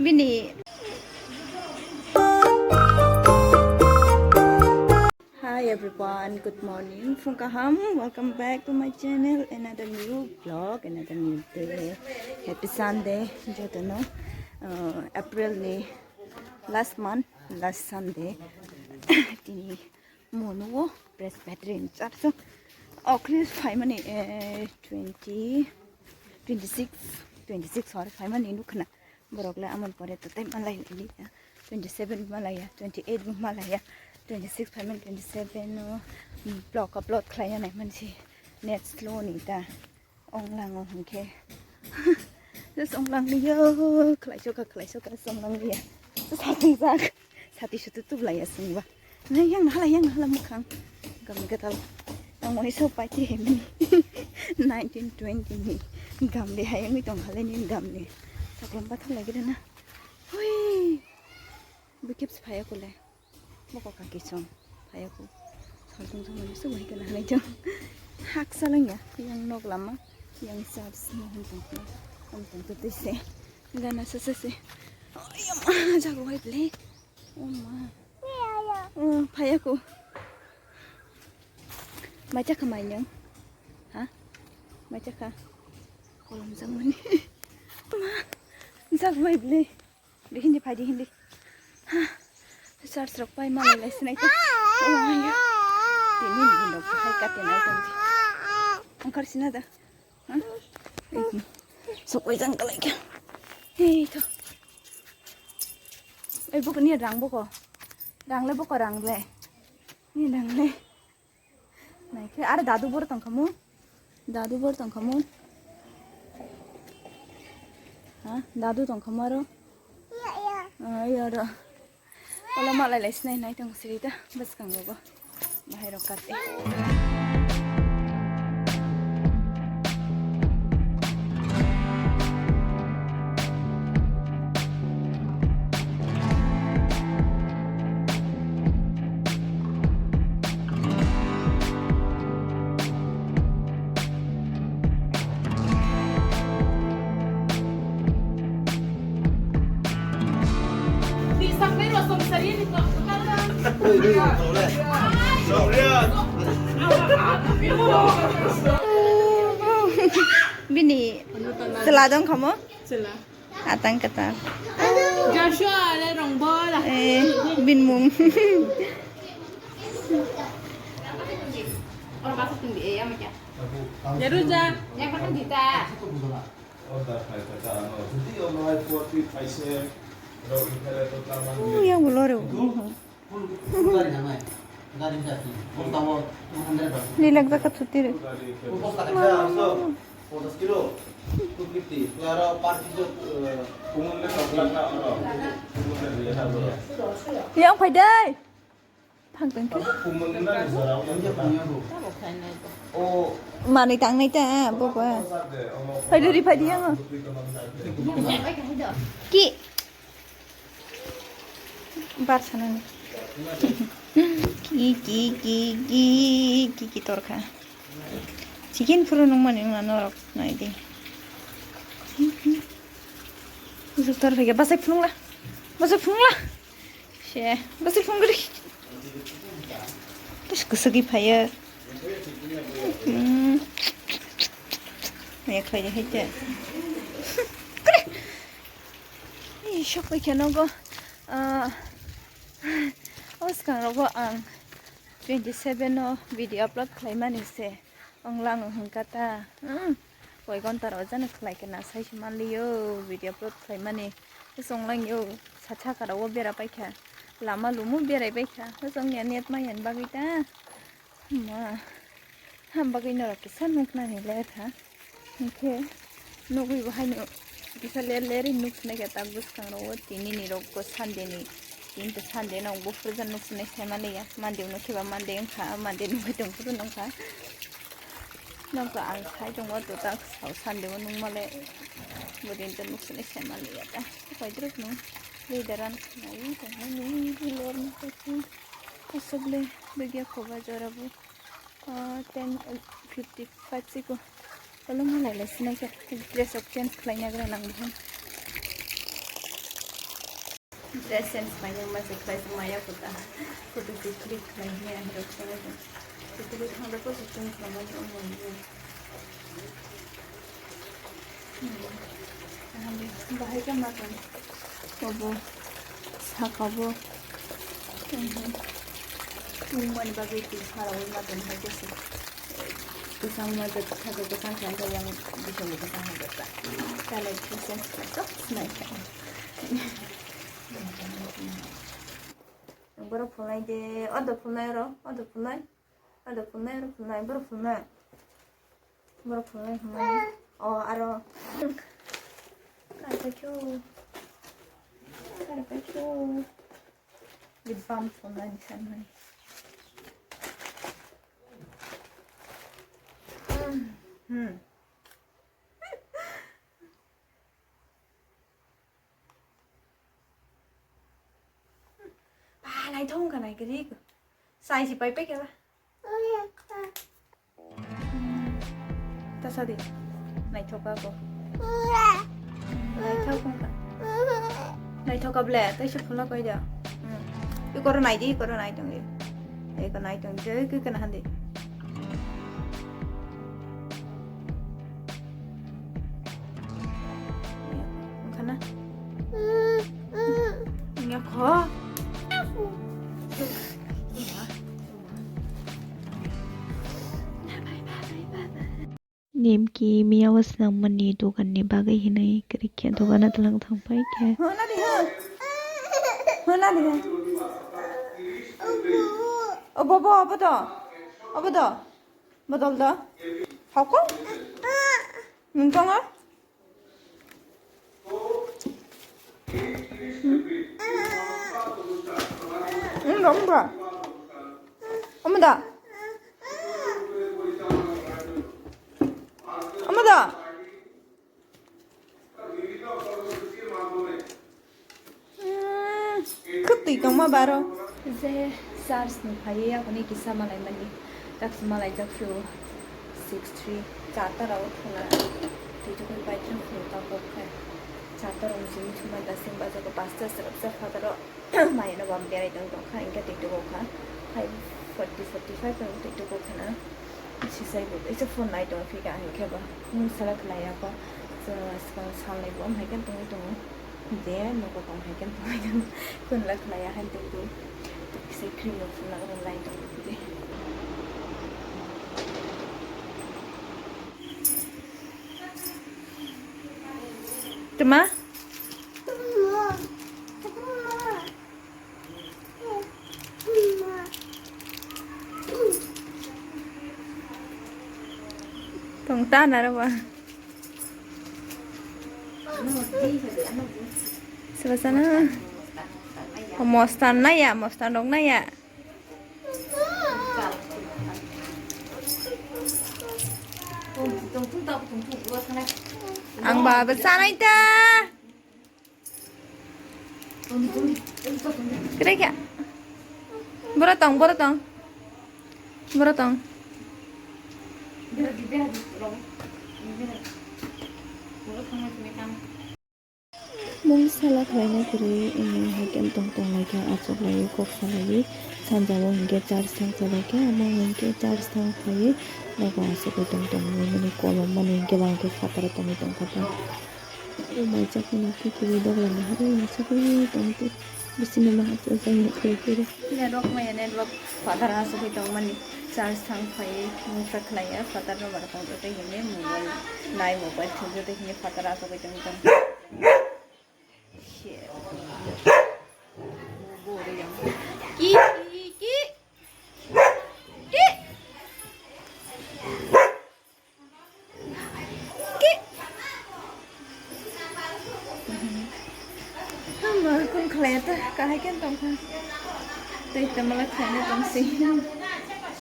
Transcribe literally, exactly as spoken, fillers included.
Bini. Hi everyone, good morning. Phung kaham, welcome back to my channel. Another new vlog, another new day. Happy Sunday, jotono. Uh, April ni last month, last Sunday. Tini Monuo Presbyterian Church. Okri phaimani, eh, twenty, twenty-six, twenty-six hor phaimani nukhna. Borok le amon pore to tai malai liya. Twenty-seven malaya, twenty-eight malaya, twenty-six phaimani twenty-seven o vlog upload khlaiya nai mansi net slow ni ta. Onglango hwnkhe. Just onglangliya, khlaisoka, khlaisoka, just onglanglia. Just hapung jak. Sati sutu tublaiya sungba. Nai yang nahala, yang nahala mukhang. Gam gatal. Ang moni so paiti hemi. Nineteen twenty ni. Gam de hayang mi tong hale ni gam de. Taklam pathal lagi dana. Hui. Bukip phaya kule. Boko kaki song phaiya ko. Saltung song mani subai kana hanai jong. Hak salangya. Yang nok lama. Yang sab sini hon tong. Hon tong tu tu se. Gana se se se. Oh, ya ma, jago hai ble. Oh ma. Oh, phaiya ko. Macha ka mai nyong. Ha? Macha ka. Kolom jang mani. Ma. Jago hai ble. Di hindi phai di hindi. Ha. Search rok pai malai lai sinai ta. Oh my God. Tini hindi rok hai kate nai tong di. Angkar sina da. Ha? Sok bai jang kalai ka. Hei to. Ei buku ni rang buku. Rang le buku rang le. Ni rang le. Naikhe, are dadu bor tongkhamu? Dadu bor tongkhamu? Ha? Dadu tongkhamu aro? Iya, iya. Ah, iya aro. Ola malai lai sinai nai tong sirita, bwskang rogo. Bahai rok kate. Bini chwla dong kha mo? Chwla. Atang kata. Joshua le rong bola. Eh, bin mung. Ora basa tung di, eh, ama kya? Jeruja. Yang kata dita. Oh, yang boleh. Lilak jaka thuti re. Yang phai dai. Thang tong khe. Manui tang nai ta bo ba. Phai dai ri phai di yang. Ki. Bar sanani. Ki, ki, ki, ki, ki, ki torkha. Chicken phuru nungmani wngna norok naidi. Bwswk tor phaikha, bwswk phunukla. Bwswk phunukla. Se, bwswk phunukri. Tus kwswgwi phaiyo. Hmm. Maya khlaidi haite. Ei, sok pai khe nogo, ah, o swkang rogo ang twenty seven o video upload khlai mani se, onglang hwnkha ta, hmm, koi gonta rok jani khlai khe na sai se manliyo video upload khlai mani, onglang yo, sacha kara o bera pai kha, lama lumu berai pai kha, ongya net maya ni bagwi ta. Ma, ham bagwi norok kisa nuknani le kha. Hinkhe nugwi bo haino kisa ler ler nuk sinai khe ta bwskango tini ni rok bo Sunday ni, tini to Sunday no buphuru jan nuk sinai sai mani ya. Monday no khiba Monday wngkha, Monday nugwi tong phuru nungkha. Nokto ang sai tongo to ta sao Sunday o nungma le bo din to nuk sinai sai mani ya ta. Paidrok no leader an khnai tongmani lor no. Aswk le begya koba jora bo, ah, ten fifty five siko. Olo malai lai sinai khe dress rok change khlai na gra nang bo. Dress change khlaina ma se khlai se maya kuta. Photo shoot click khlai hwnwi ang rok swngo. Photo shoot thang rok photo shoot khlai ma se omo ni. Hmm. Bahai khe ma tong. Obo saka bo. Tungmani bagwi twi sara ui ma tong hai khe se. Kwchang ma jat kha, kwchang kha, yang bising bo kwchang ha jat. Colour khe change khlai sok, sinai kha. Borok phunai de, o do phunai ro, o do phunai, o do phunai, ro phunai, borok phunai. Borok phunai, phunai. O, aro. Kar paikho. Kar paikho. Lip balm phunai, sanai. Hmm. Ba, naithok wngkha, naikhe ri. Sai si pai paikha ba. Ta sadi. Naithok ka ko. Naithok wngkha. Naithok ka ble, tei se phunuk koi da. Hmm. Ikoro nai di, ikoro nai tong di. Eko nai tong di, eko kana handi. Wngkha na? Wngya kho. Nimki miya o swnam mani dogan ni bagwi hinwi kwrwi khe dogan o twlang thang pai khe. Hona di ha. Hona di ha. Obo, obo, obo do. Obo do. Bodol do. Hoko? Nwng tongo? Nwng dong ba? Omo da? Omo da? Hmm, khwtwi tongma baro. Je charge ni phaiwi yakuni kisa malai mani. Taksi malai jak phio six three, charta rao thuna. Tei jokon pai thang phio ta kok khai. Charta rao jini thuma dasing ba jago pasta srap sa phataro. Mai no bam berai tong tong kha, hingke tei tugo kha. Five forty, forty five rao tei tugo kha na. Sisai bo, ese phone nai tong phi ka hingke ba. Nung sala khlai ya ko. Swkang sal nai bo, am hai khe tongwi tongo. Je nogo tong hai khe tongwi tongo. Phone la khlai ya hai tong di. Tei kisa cream rok phunna rok lai tong di. Tuma? Tong ta naro ba. Sebasana. Mostan naya, mostan rok naya. Ang ba bwsa nai ta. Kira kya? Bora tong, bora tong. Bora tong. Mung sala khlaina kwrwi wngwi hai khe tong tong lai kha, achuk lai kok salaiwi sanja o hinkhe charge thang chalai kha, omo hinkhe charge thang phaiwi nogo achugwi tong tong mani kolom mani hinkhe bang khe phataro tongwi tong kha ta. O mai chakmani kiphilwi dogra ni hari masa khe tong tong bisingni maha chajak ni khe khe. Network maya network phataro achugwi tong mani charge thang phaiwi mungsa khlaiya phataro bara tong tei hinkhe mobile nai mobile thwngwi tei hinkhe phataro achugwi tong tong. Ki, ki, ki. Ki. Ki. Ama kun khlai ta kahai ken tong kha. Tei tamala khlai na tong si.